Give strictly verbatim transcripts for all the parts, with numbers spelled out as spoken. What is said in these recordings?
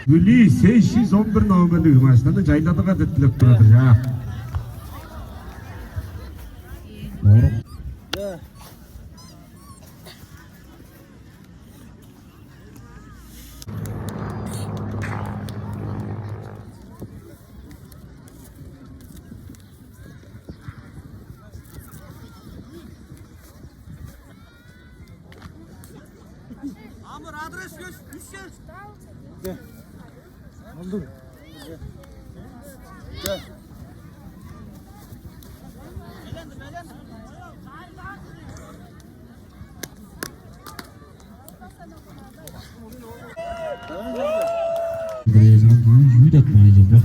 Үлү сес чүс он бир номерлиг машинаны чайладыгар деп дилеп турар-дыр, чаа. Орук. Амыр, адрес, үш, үш. Алдым. Бирээзин күүжүү деп маажылды.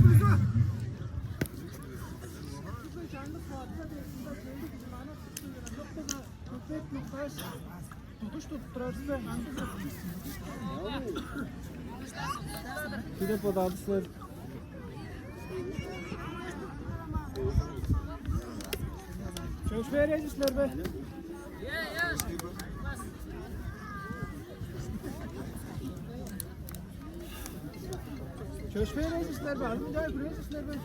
Тудуш туттуражы бе? Кидеп бодадысыздар. Чөкшү бережишлер бе? Чөкшү бережишлер бе? Албын жай күрежишлер бе?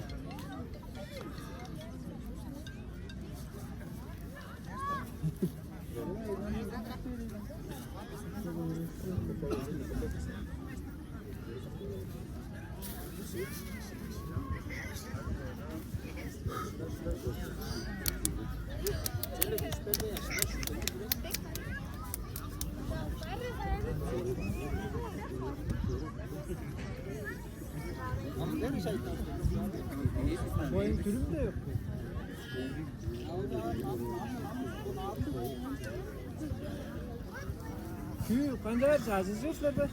Boyun türüm de yok. Күү канчаар чажыжыр силер бе?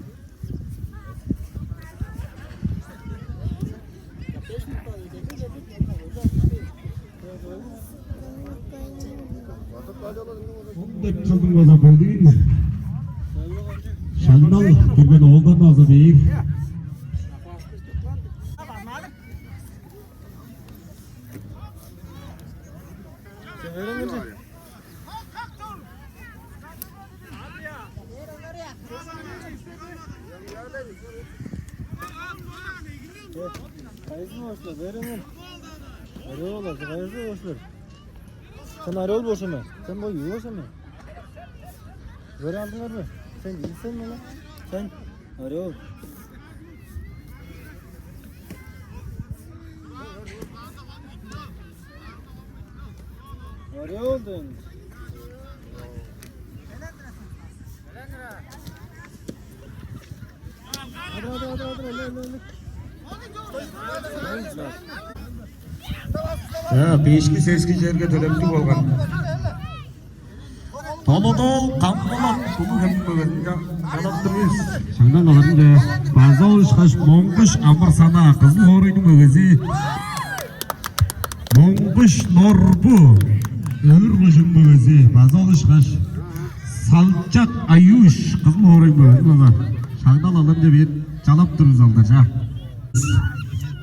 Ондак чылдың база бөлүүн шаңнал кирген оолдарны база бээр. Кайызын ошлар, береңер. Орел, кайызын ошлар. Сен орел болшама. Сен бо үй болшама. Бери алдыңар бе? Сен ийсен мына. Сен орел. Орел ден. Э, бешки-сески черге төлептиг болган. Толодол Камгалак Тулуг хемниң мөгезинге чалап тур бис. Шаңдан алырынче база ол ышкаш Моңгуш Амыр-Сана, Кызыл хоорайның мөгези. Моңгуш Норбу, Өвүр кожууннуң мөгези, база ол ышкаш Салчак Аюш, Кызыл хоорайның мөгези база. Шаңдан алырынче бээр чалап тур бис, алдар, чаа.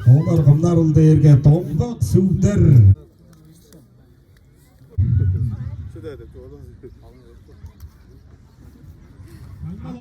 Олар кымнар ыл дээрге Доңгак Сүгдер.